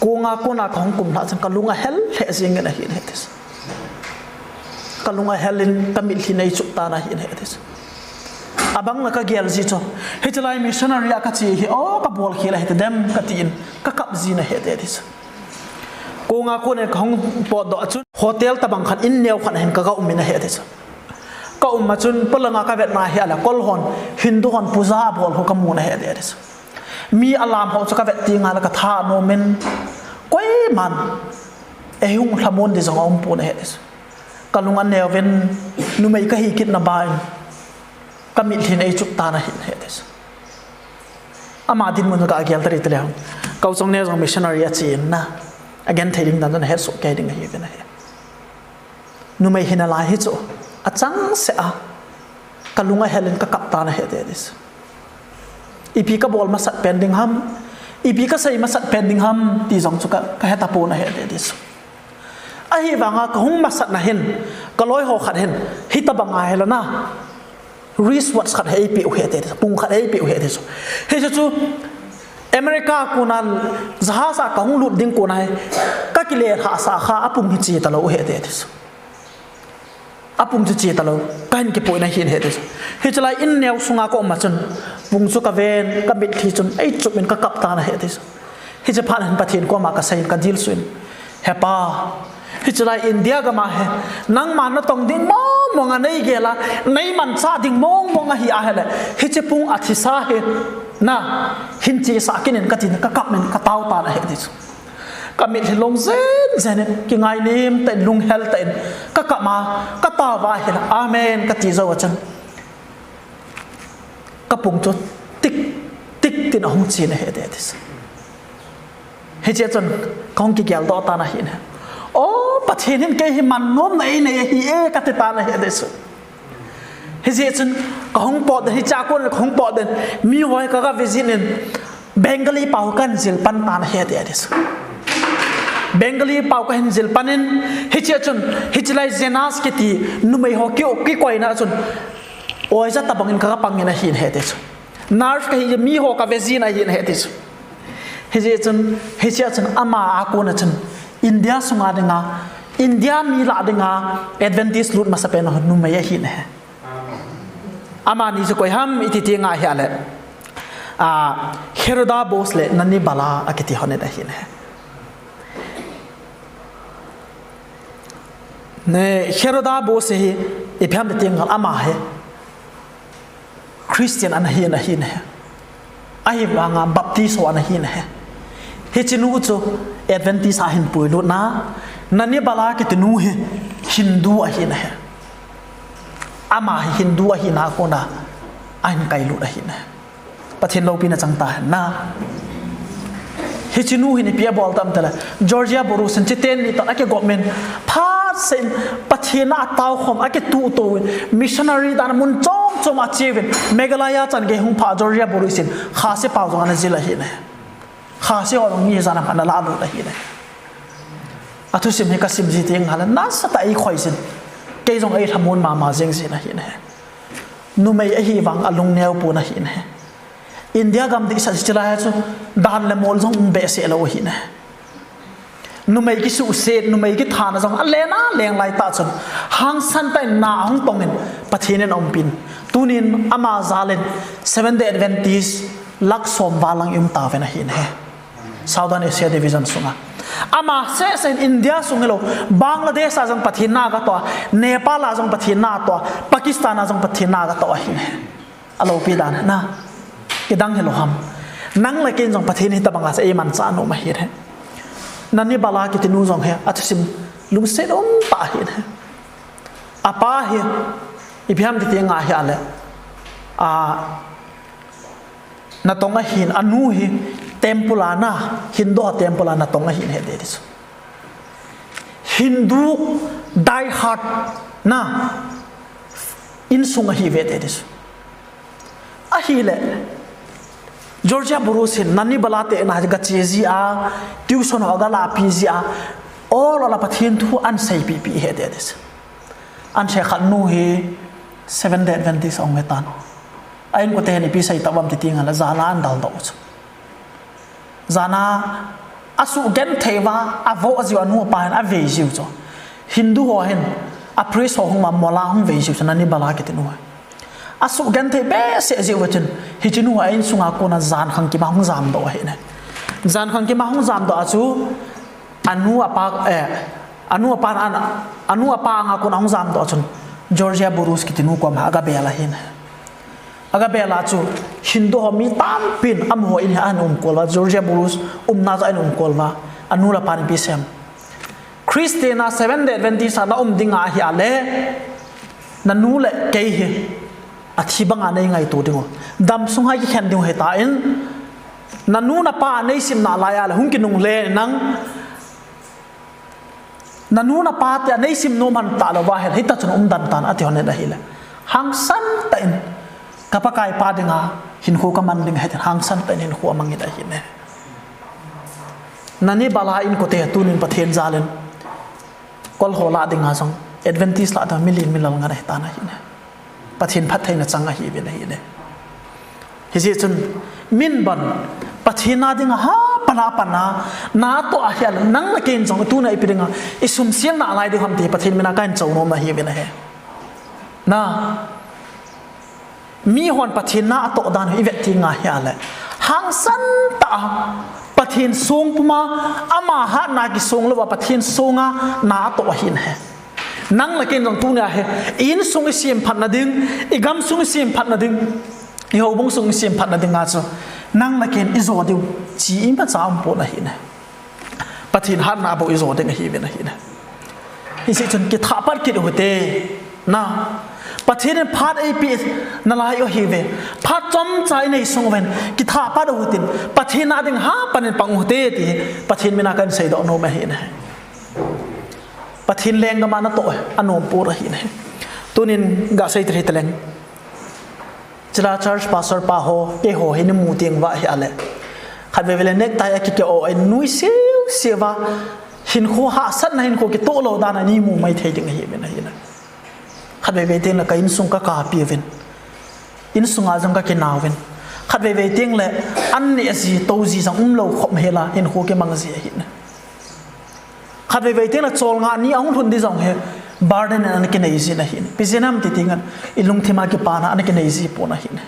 kong a kon a kahung kum lhah chun kalung ahel lheh jeng in ahi ne ti chu. Kalung ahel in kamitlhi in eichuh tan ahi ne ti chu. Abang le kagel ji chu, hiche lai missionary a kache hi, o, kabol khel ahi tadem katin kakap jin ahi ti chu. Konga kona kahung potdoh a chun hotel tabang khat in neo khat hin kaga um in ahi ati chu. Ka um a chun polanga kavetna hi ahile kol hon Hindu hon puja abol ho kamun ahi ati chu. Mi alam ho chu kavet tengle katha anom in koiman eihung lhamon ding jong aumpon ahi ati chu. Kalung aneovin numei kahi kitna ban kamitlhi in eichup tan ahi ati chu. Ama dinmun kagel tari tale. Ka u chang ne jong missionary achi in na. Agenthei ding dan jong ahesoh kei ding ahi ve na hi. Numei hina lai hi chu achangseh a kalung ahel in kakap tan ahi ati chu. Ipi kabol masat pen ding ham, ipi kasei masat pen ding ham ti jong chu ka, kahetapon ahi ati chu. Ahivanga kahung masatna hin kaloi ho khat hin hitabang ahile na wristwatch khat hi eipeh u ahi ati chu, pung khat hi eipeh u ahi ati chu. Hiche chu America kona jahaz a kahung lut ding kona hi kakile lhahsah kha apung hi che talou ahi ati chu. Apung chu che talou, kahin kipoina hin ahi ati chu. Hiche lai in neo sunga ka um a chun pung chu kaven, kamitlhi chun eichup in kakap tan ahi ati chu. Hiche phat hin Pathen koma kaseiyin kadilsuh in, He Pa, hiche lai India gam a hi nangma natong ding mongmong a neigel a, neimanchah ding mongmong ahi ahile hiche pung athisa hi na hin chesah kit in katin kakap in katao tan ahi ati chu. Kamitlhi long jen jen in kingailim tah in lunghel tah in kakap a, katao a ahile Amen kati jou a chun kapung chu tik tik tin ahung chen ahi ati chu. Hiche chun kahung kigeldoh tan ahi na. O Pathen hin kei hi man nomna einei ahi e kati tan ahi ati chu. Hijeh chun kahung potdoh in, hichea kon kahung potdoh in, miho hi kaga visit in Bengali pa ho kahin jil pan tan ahi ati chu. Bengali pa ho kahin jil pan in, hichea chun hiche lai Zenas kiti numei ho ki, kikoina chun oja tabang in kaga pang in ahi ati chu. Nurse kahi miho kave jin ahi ati chu. Hijeh chun hichea chun ama a kona chun India sunga dinga, India mi lah dinga Adventist lut masapen ho numei ahi na. Amani chu koi ham iti tengle ahile Heroda Bose le Nani Bala akiti ho ni ahi na. Heroda Bose hi ipi ham iti tengle ama hi Christian ana hi, ana hi na hi. Ahivanga Baptist ho ana hi na hi. Hiche nu chu Adventist a ahin puilut na, Nani Bala kiti nu hi Hindu ahi na hi. Ama hi Hindu ahina kona ahin kailut ahi na hi. Pathen loupina chang tahen na. Hiche nu hin ipi abol tam tile, Georgia Boruis in chiten ni toh akigop in, phat seh in Pathen a ataokhom, akituhto in, missionary dan a mun chom chom a ache uvin, Meghalaya chan gei hung pha Georgia Boruis in, Khasi pao jong ana jil ahi na. Khasi ho jong mi jan a ana lalut ahi na. Athusim hi kasim ji tengle nasatah a eikhoi jin. Kei jong eilhamon mama jeng jin ahi na. Numei ahivang alungneo pon ahi na. India gam dihsah hiche lai a chu dan le mol jong um behseh lou ahi na. Numei kisuhset, numei kithana jong alen a leng lai tah chun hangsan tah in na ahung tong in Pathen in aumpin. Tunin ama jal in Seventh Day Adventist lakh som val lang i um tauvin ahi na. Southern Asia Division sunga. Ama seh seh in India sung hilou, Bangladesh a jong Pathen na agatoh a, Nepal a jong Pathen na atoh a, Pakistan a jong Pathen na agatoh ahi na. Aloupi dan na. Kidang hilou ham. Nang le kei in jong Pathen hitabang a chu eimanchah nom ahi na. Nani Bala kiti nu jong hi athusim lungset um tah ahi na. Apa hi ipi ham kiti nga hi ale. A, natong ahin, anu hi temple a na, Hindu temple a natong ahin ahi ti chu. Hindu die hard na insung ahi ve ti chu. Ahile, Georgia Boruis hin Nani Bala te na gache ji a, tuition ho galahpi ji a, ol ol a Pathen thu ahin seipi pi ahi ti chu. Ahin sei khat nu hi Seventh Day Adventist ahung hitan. A inkote hin ipi sei tauvam ti tengle jana ahin daldoh u chu. Jana asuh genthei uva, avoh jiu anu apa hin avei jiu chu. Hindu ho hin, a priest ho hung uva mullah hung vei jiu chu, Nani Bala kiti nu hi. Asuh genthei behseh jiu vin chun, hiche nu hi a insunga kona jan khangkima hung jamdoh ahi na. Jan khangkima hung jamdoh a chu, Anu apa, eh, anu apa, an, anu apa anga kon ahung jamdoh chun Georgia Burroughs kiti nu koma agabel ahin. Agabel a chu Hindu ho mi tampin amaho in hi ahin umkol uva, Georgia Burroughs umna chu ahin umkol uva, anu le apan ipi asei em? Christian a Seventh Day Adventist a na um ding ahi a le, nanu le kei hi athi banga nei ngaito diu, dam sunga kikhen diu ahitan, nanu napa neisim nalai a le hung kinungle nang, nanu napa te a neisim nom hon talou va ahile, hita chun umden tan ati hon in ahile, hangsan tah in ka Pakai pa dinga hinkho kaman ding ahi tin, hangsan tah in hinkho amangin ahile. Nani bala in kote tunin Pathen jal in kol ho lah dinga jong, Adventist lah dinga milen milal ngen ahitan ahile. Pathen phattheina chang ahiuvin ahile. Hijeh chun, min ban, Pathen a dinga ha pan a pan a na atoh ahi a le, nang le kei in jong tuna ipi dinga isumsel nalai diu ham ti Pathen mina kahin chonnom ahiuvin ahi. Na, mihon Pathen na atoh dan hi ivet teng ahi a le, hangsan tah a Pathen song puma, ama hatna kisong louva Pathen songa na atoh ahin ahi. Nang le kei in jong tunia hi, i insung isemphatna ding, i gamsung isemphatna ding, i houbung sung isemphatna dinga chu nang le kei in ijo diu chi imacha umpon ahin ahi. Pathen hatna bou ijo ding ahiuvin ahile. Hijeh chun kithah pat kit uhite. Na, Pathen in phat eipeh nalai u ahiuve. Phat chomcha inei sung uvin kithah pat uhitin, Pathen a ding ha pan in pang uhite ti Pathen mina kahin seidoh nom ahin ahi. Pathen lenggam a natoh anom pon ahin ahi. Tunin gasei thei taleng. Chule church pastor pa ho, keiho hi neimu teng uva ahi a le, khatvei vei le necktie a kikeh o in nuiseu seu uva, hinkho hahsatna hinkho kitoh lou dan a neimu mai thei ding ahiuvin ahile. Khatvei vei teng le ka insung kakapi uvin, insunga jong kakina uvin, khatvei vei teng le an neh ji tou ji jong umlou khop hel a hinkho kimang ji ahile. Khatvei vei teng le cholngah ni ahung lhun ding jong hi burden in ana kinei jin ahin. Ipi jeh ham ti teng le, ilungthim a kipana ana kinei ji pon ahin.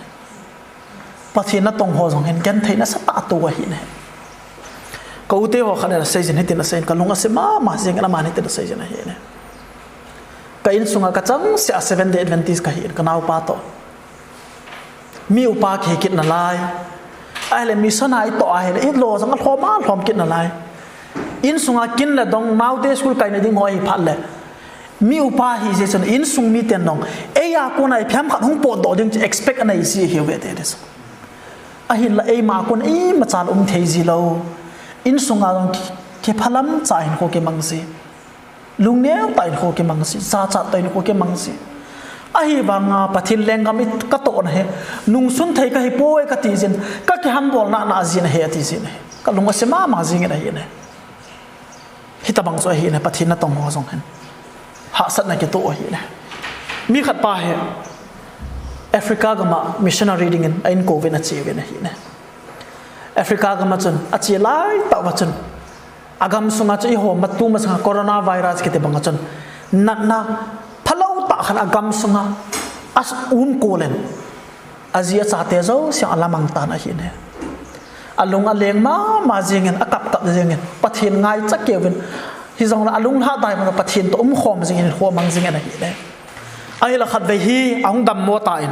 Pathen natong ho jong hin genthei nasatah atoh ahin. Ka u te ho khat in asei jin, hitin asei in, kalung ase mama jing in, aman hitin asei jin ahin. Ka insunga kachangseh a Seventh Day Adventist kahin, kanaopa toh. Mi upa kihi kit nalai. Ahile mission a itoh ahile, ilo jong alhom alhom kit nalai. Insunga kin le dong, naote school kaina ding ho ahi phat le, mi upa ahi jeh chun insung miten jong eia kona ipi ham khat hung potdoh ding chu expect anei ji ahiuve ti ding. Ahinla eima a kon imacha um thei ji lou. Insunga jong ki, kiphalam cha hinkho kimang ji. Lungneo tah in hinkho kimang ji, jachat tah in hinkho kimang ji. Ahivanga Pathen lenggam i katohna hi, nungsun thei kahipoi kati jin, kakihambol nana jin ahi ati jin ahi. Kalung ase mama jingin ahi ne. Hitabang chu ahi ne, Pathen natong ho jong hin hahsatna kitoh ahi ne. Mi khat pa hi Africa gam a missionary dingin a inkouvin acheuvin ahi ne. Africa gam a chun ache laitah uva chun, agam sunga chu eiho matu masanga coronavirus kiti banga chun natna phalou tah khat agam sunga aumkol in, aji achate jouse alamang tan ahi ne. Alung aleng mama jingin, akap kap jingin, Pathen ngaicha keuvin, hijongle alung lhadai ma Pathen toh umkhom jingin, hinkho mang jingin ahi ne. Ahile khatvei hi ahung dammo tan,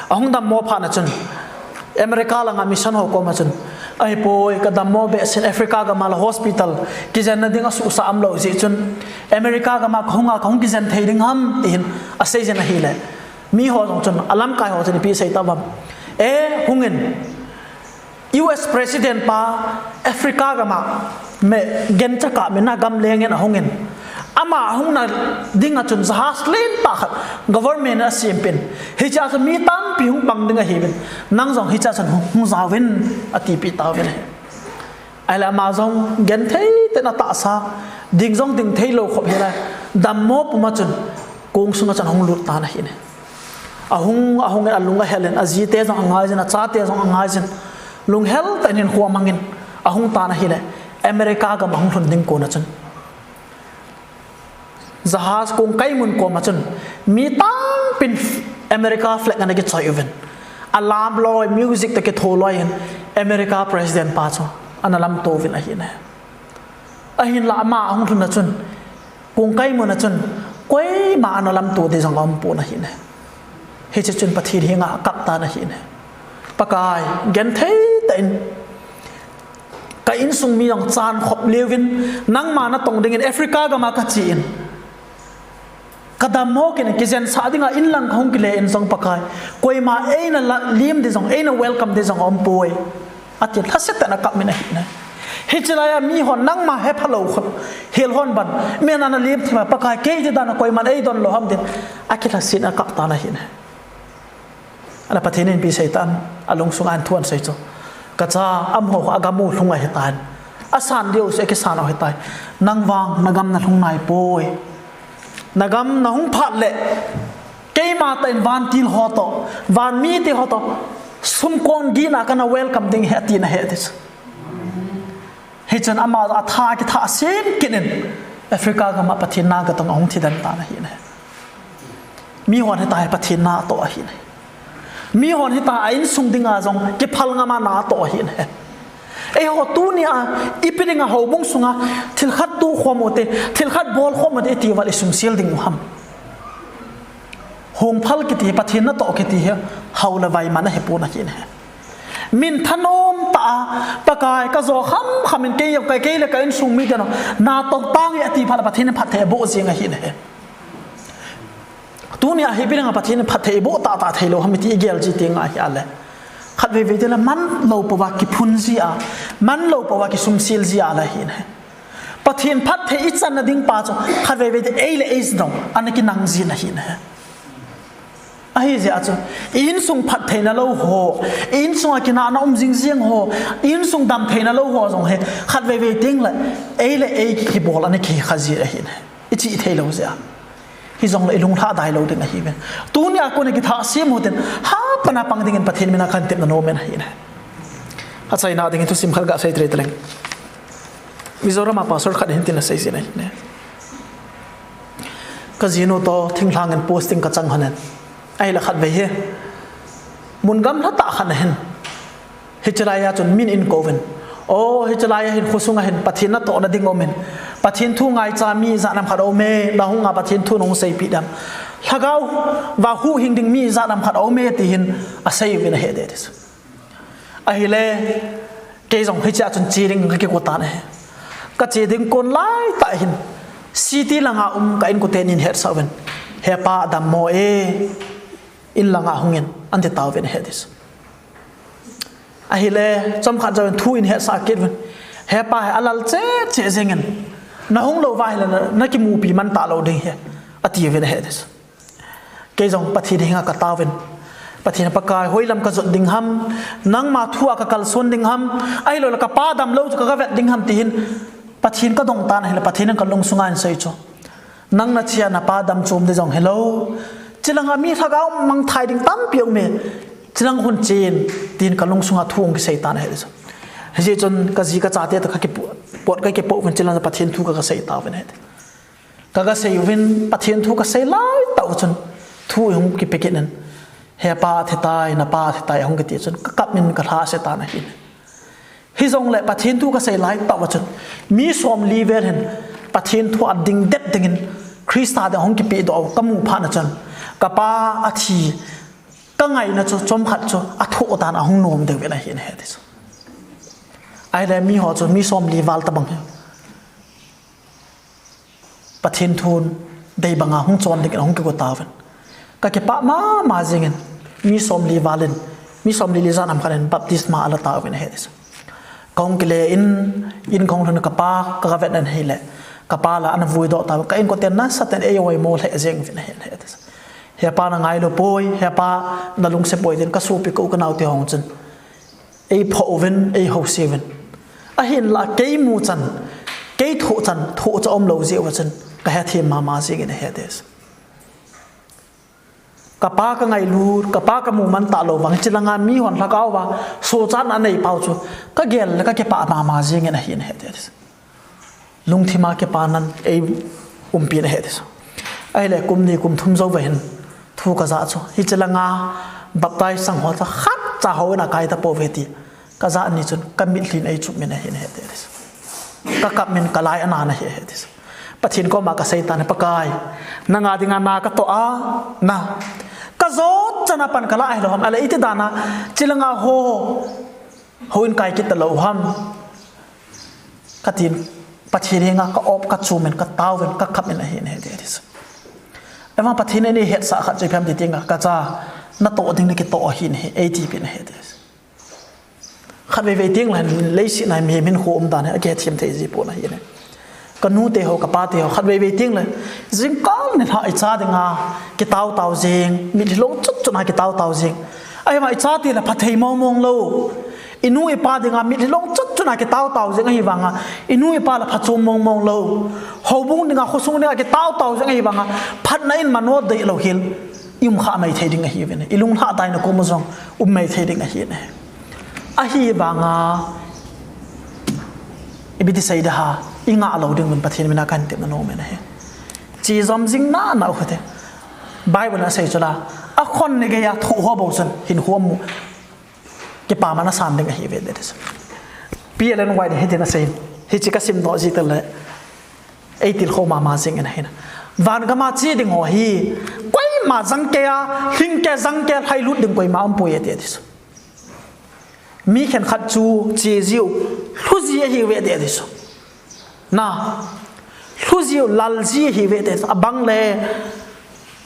ahung dammo phat na chun America langa mission ho koma chun, ahipoi, kadammo behseh in Africa gam a la hospital kijenna ding asuhsah umlou jeh chun, America gam a kahunga kahung kijen thei ding ham, tin asei jin ahile, miho jong chun, alamkai ho chun ipi asei tauvam? E, hungin, U S President pa Africa gam a, mi gencha kah mina gam lengin ahungin, ama ahungna dinga chun jahas lentah khat government in asempeh in, hichea chun mi tampi hung pang ding ahiuvin, nang jong hichea chun hung, hung jaovin, atipeh tauvin ahi. Ahile ama jong genthei tah in atahsa, ding jong ding theilou khop hel a, dammo puma chun kong sunga chun ahung lut tan ahi ne. Ahung, ahungin alung ahel in, ajite jong angaijin, achate jong angaijin, lunghel tah in hinkho amangin ahung tan ahile, America gam ahung lhun ding kona chun, jahas kong kai mun koma chun mi tampin America flag ana kichoi uvin, alam loi, music toh kitho loi in, America President pa chu ana lamto uvin ahi ne. Ahinlah ama ahung lhun a chun, kong kai mun a chun, koima ana lamto ding jong aumpon ahi ne. Hiche chun Pathen henga akap tan ahi ne. Pakai, genthei tah in, ka insung mi jong chan khop leuvin, nangma natong dingin Africa gam a kache in. Kadammo kit in, kijensah dinga inlang kahung kile in jong Pakai, koima eina la, lem ding jong, eina welcome ding jong aumpoi. Ati lhaset tah in akap in ahi ne. Hiche laiya mihon nangma hephalou khop, hel hon ban, mi ana lem thima Pakai, kei ti dan a koiman eidon lou ham tin, akilhaset in akap tan ahi ne. Ana Pathen in ipi asei tan, alungsung a hin thu ana sei chu. Kacha, amaho agamu lhung ahitan. Asan diu se akisan u ahitai. Nang vang nagam nalhung naipoi. Nagam nahung phat le, keima tah in vantil ho toh, van mite ho toh, sumkon gihna kana welcome ding ahi atina ahi ati chu. Hichun ama atha kitha sem kit in Africa gam a Pathen na katong ahung thi den tan ahi ne. Mihon hitia hi Pathen na atoh ahi ne. Mihon hitia a insung dinga jong kiphal ngam a na atoh ahi ne. Eiho tunia ipi dinga houbung sunga thil khat toh khom u te, thil khat bol khom u te iti uva le isumsel ding u ham. Hung phal kiti, Pathen natoh kiti hi hao le vai man ahipon ahi ne. Min thanom tah a, Pakai kajo khamkham in kei, kei, kei le ka insung mite natong tange ati phat le Pathen in phatthei aboh jing ahi ne. Tunia hi ipi dinga Pathen in phatthei aboh tahtah thei lou ham iti igel ji teng ahi a le. Khatvei vei te le manlou pouva kiphun ji a, manlou pouva kisumsel ji a le ahi ne. Pathen phatthei ichan na ding pa chu khatvei vei te ei le ei jong ana kinang jin ahi ne. Ahijeh a chu, i insung phatthei na lou ho, i insung a kinahna um jing jeng ho, i insung damthei na lou ho jong hi khatvei vei teng le ei le ei kibol ana kikha ji ahi ne. Ichih thei lou jeh a. Hijongle ilung lhadai lou ding ahi ven. Tunia kon a kitha sem u tin, hapan a pang dingin Pathen mina kahin tepna nom in ahi ne. Achaina dingin thusim khat gasei tre taleng. Mizoram a pastor khat hin tin asei jin ahi ne. Kajinu toh thinglhang in posting kachang hon in. Ahile khatvei hi. Mun gamla tah khat ahin. Hiche laiya chun min eikouvin. O, hiche laiya hin khosung a hin Pathen natoh na ding aumin. Pathen thu ngaicha mi ijat ham khat aume, nahung a Pathen thu nahung seipeh dem. Lhagao va huhhing ding mi ijat ham khat aume ti hin asei uvin ahi ati. Ahile, kei jong hichea chun che ding kakigo tan ahi. Kache ding kon laitah hin, city langa um ka inkoten eihetsah uvin. He pa dammo e, in langa hungin, anti tauvin ahi ati. Ahile, chomkhat jouvin thu eihetsah kit uvin. He pa hi alal cheh cheh jengin. Nahung lou uva ahile na, nakimupi man talou ding ahi. Ati uvin ahi ati. Kei jong Pathen henga kataovin. Pathen Pakai hoilam kajot ding ham, nangma thu a kakalson ding ham, ahilouleh kapa damlou chu kagavet ding ham tihin Pathen kadong tan ahile Pathen in kalungsunga ahinsei chu. Nang nache a napa dam chom ding jong hilou. Chulanga mi lhagao mangthai ding tampi aume. Chulang hung chen, tin kalungsunga thu ahung kisei tan ahi chu. Hijeh chun kaji kachate toh kakipot, pot kakipoh uvin chulang Pathen thu kagasei tauvin ahi. Kagasei uvin, Pathen thu kasei laitah u chun, thu ahung kipe kit in, he pa athitai, napa athitai, ahung kiti chun, kakap in kalhase tan ahi. Hijongle Pathen thu kasei laitah u chun, mi somli vel hin, Pathen thu a dingdet dingin, Christa ding ahung kipedoh u kamu phat na chun, kapa athi, kangaina chu, chomkhat chu, athoh tan ahung nom deh uvin ahi, ahi ti chu. Ahile miho chu, mi somli val tabang hi. Pathen thun dei banga hung chon dingin ahung kigo tauvin. Kakipah mama jingin, mi somli valin, mi somli li jan ham khat in baptisma ala tauvin ahi. Kahung kile in, in kahung lhun kapa, kagavet in ahile, kapa la ana vuidoh tauvin, ka inkoten nasatah in eihoimo lheh jeng uvin ahi, ahi. Hepa nangailu poi, hepa nalungset poi tin kasopi ka u kanaote hung chun. Eiphoh uvin, eihouse uvin. Ahinla kei muchan, kei thohchan, thohcha umlou jeh uva chun, kahethem mama jingin ahi ati. Kapa kangailut, kapa kamu man talou vang, chulanga mihon lhagao va, sochatna anei pau chu, kagel le kakipah mama jingin ahi, ahi ati. Lungthima kipanan eiumpi in ahi ati. Ahile kum ni kum thum jouva hin thu kajah chu. Hiche langa baptize sang ho chu khatcha houin akai tapouve ti. Kajah ni chun kamitlhin eichupmin ahi, ahi ati. Ka kap min ka lai ana na hi he ti. Pathen koma ka sei tan, Pakai, nanga dinga na ka toh a, na. Ka jo chana pan ka la hilou ham, ale iti dana, chilanga ho, ho in kai kit talou ham. Ka tin, Pathen henga ka op, ka chum in, ka tao in, ka kap in ahi ne, ti, ti. Ema Pathen in ei hetsah khat chu ipi ham ti tenga, ka cha, na toh ding na kitoh ahi ne, ei ti pi ne, ti. Khatvei vei teng le, leiset a mihem hinkho um dan hi, akithem thei ji pon ahi ne. Ka nu te ho, ka pa te ho, khatvei vei teng le, jingkah nilhah i cha dinga, kitao tao jing, mitlhi long chut chut a kitao tao jing. Ahivang i chate le phathei mong mong lou. I nu i pa dinga mitlhi long chut chut a kitao tao jing ahivanga, i nu i pa le phachom mong mong lou. Houbung dinga, khosung dinga kitao tao jing ahivanga, phatna in mano dei lou hel. I um kha mai thei ding ahi ve ne. I lunglhah daina kom u jong um mai thei ding ahi ne. Ahivanga, ipi ti sei da ha, i ngah lou ding un Pathen mina kan tepna nom e na he. Chi jom jing na na u khate. Bible na sei chu la, a khon ne geiya thoh ho bou chun, hinkho mu. Kipa mana san ding ahi ve de. P L N White hitin asei. Hichi ka sim doh ji tel le. Ei tilkhou mama jing in ahi na. Van gama che ding ho hi. Koima jang keiya, hing kei jang kei, lhailut ding koima um poi ati ati su. Mi khenkhat chu che jiu, lhu ji ahi ve ati ati su. Na, lhu jiu, lal ji ahi ve ati su. Abang le,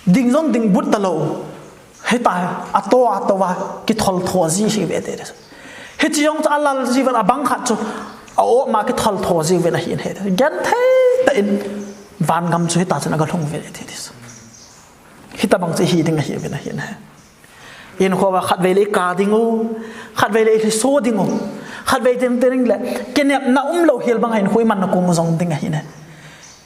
ding jong ding but talou. Hita, ato, ato va, kithol tho ji ahi ve ati su. Hichi jong chu alal ji ven abang khat chu, a-o ma kithol tho ji ven ahi ne. Genthei tah in, van gam chu hita chun aga lhung ve ati su. Hita bang chu hi ding ahi ve ahi ne. Hinkho va khatvei le ka ding u, khatvei le lhiso ding u, khatvei ding ding le, kinepna umlou hel bang hinkho iman na kom u jong ding ahi ne.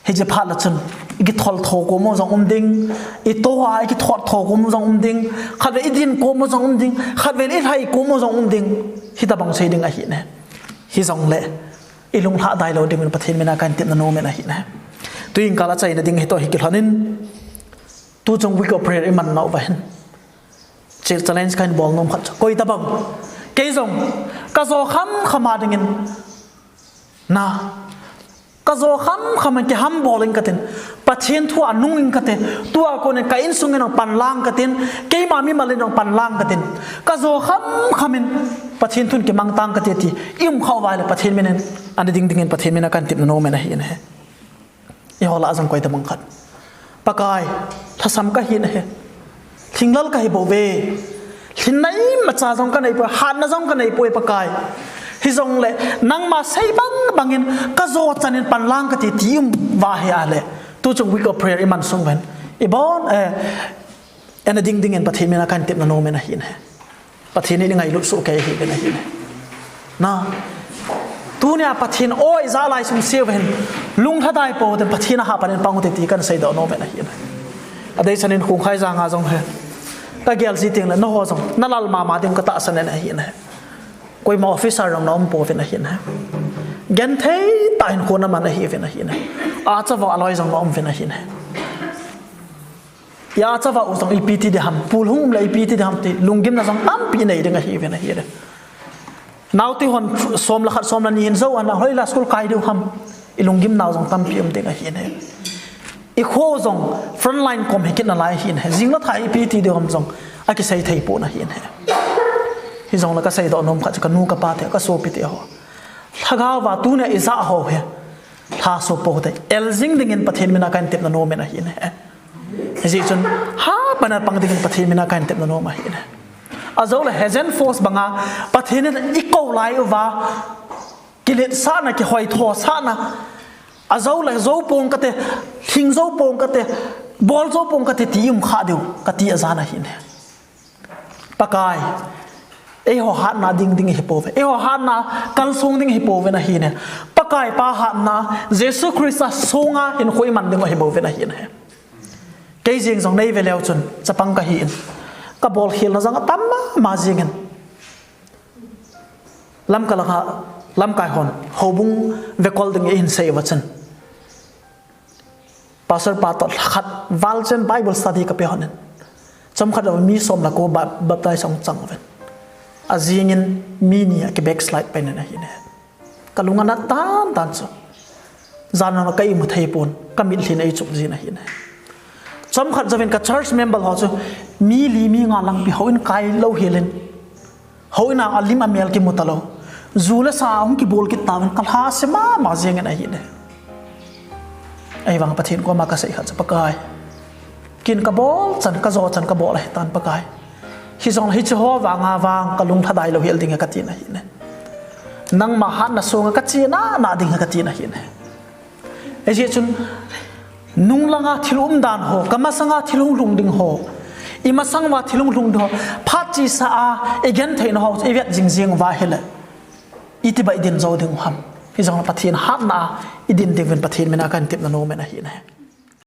Hichi phat le chun, i kithol tho kom u jong um ding, i to a i kithot tho kom u jong um ding, khatvei i din kom u jong um ding, khatvei le i lhai kom u jong um ding, hita bang sei ding ahi ne. Hijong le, i lunglhah dai lou ding in Pathen mina kan tepna nom e na ahi ne. Tuin kal a chaina ding hitoh hi kilhon in, Tu chung week of prayer iman nau va hin. Chi challenge kahin bol nom khat chu. Koi tabang. Kei jong. Ka jo kham kham a ding in. Na. Ka jo kham kham in kiham bol in katin. Pathen thu a nung in kate. Tua kon in ka insung in pan lang katin. Keima mimal in pan lang katin. Ka jo kham kham in. Pathen thun kimang tang kate ti. I um khau vai le Pathen min in. Ana ding ding in Pathen min a kan tepna nom e na ahi ne. Eiho lah a jong koi tabang khat. Pakai, lhasam kahi na he. Lhinglel kahi bou ve. Lhinna imacha jong kanei poi, hatna jong kanei poi Pakai. Hijong le, nangma sei bang bang in, ka jo chan in pan lang kati ti um va he a le. Tu chung week of prayer iman sung ven. Ibon, eh, Ana ding ding in Pathen min a kan tepna nom e na ahi ne. Pathen in i ngailut soh kei ahi ve na ahi ne. Na. Tunia Pathen o i ja lai sung seh ven. Lunglhadai pou te Pathen a ha pan in pang u te ti kan sei doh nom e na ahi ne. Adei chan in Khongkhai jang a jong he. Ka gel ji teng le na ho jong. Na lal mama ding ka tahsan e na ahi ne. Koima officer jong na um pou ve na ahi ne. Genthei tah in khon na man ahi ve na ahi ne. A chava aloi jong na um ve na ahi ne. Ya chava u jong ipi ti ding ham, pul hung um le ipi ti ding ham ti, lunggimna jong tampi nei ding ahi ve na ahi le. Naote hon som le khat som le ni hin jou ana hoi la school kai diu ham, i lunggimna jong tampi um ding ahi ne. I kho jong front line kom hi kit na lai ahi ne. Jing le thai ipi ti diu ham jong, akisei thei pon ahi ne. Hijong le ka sei doh nom khat chu ka nu ka pa te, ka sopi te ho. Lhagao va tunia i ja ho he. Lha so pou te. El jing ding in Pathen min a kan tepna nom e na ahi ne. Hijeh chun, ha, pan a pang ding in Pathen min a kan tepna nom ahi ne. Ajou le Hejen Force banga, Pathen in i kou lai uva, kiletsahna, kihoithosahna, ajou le jou pong kate, hing jou pong kate, bol jou pong kate, ti um kha diu, kati ajan ahi ne. Pakai, eiho hatna ding ding hi pou ve. Eiho hatna kalsong ding hi pou ve na ahi ne. Pakai pa hatna, Jesu Christa sunga hinkho iman ding hi pou ve na ahi ne. Kei jeng jong nei ve leu chun, chapang kahi in. Ka bolkhel na jong atam mama jeng in. Lamka laka, lamkai hon, houbung vekol ding eihin sei uva chun. Pastor pa toh lhakhat val chen Bible study ka pe hon in. Chomkhat uva mi som le ko ba-, baptize hung chang uvin. Ajing in mi ni a ki backslide pen in ahi ne. Kalung ana tan tan chu. Jan lang ka imu thei pon, ka mitlhi in eichup jin ahi ne. Chomkhat jouvin ka church member ho chu mi li mi nga lang pi houin kai lou hel in. Houin a alim amel kimu talou. Ju le sa hung kibol kit tauvin ka lhase mama jeng in ahi ne. Ahivang Pathen koma ka sei khat chu Pakai. Kin ka bol chan, ka jo chan ka bol ahi tan Pakai. Hijongle hiche ho vanga vang ka lung lhadai lou hel ding e ka tin ahi ne. Nangma hatna sunga ka che na na ding e ka tin ahi ne. Ajeh chun nung langa thil um dan ho, ka masanga thil hung lhung ding ho, i masang uva thil hung lhung ding ho, phat chesa a i genthei na ho, i vet jing jing uva ahile, iti ba i din jou ding u ham. Hijongle Pathen hatna a i din ding uvin Pathen mina kan tepna nom in ahi ne.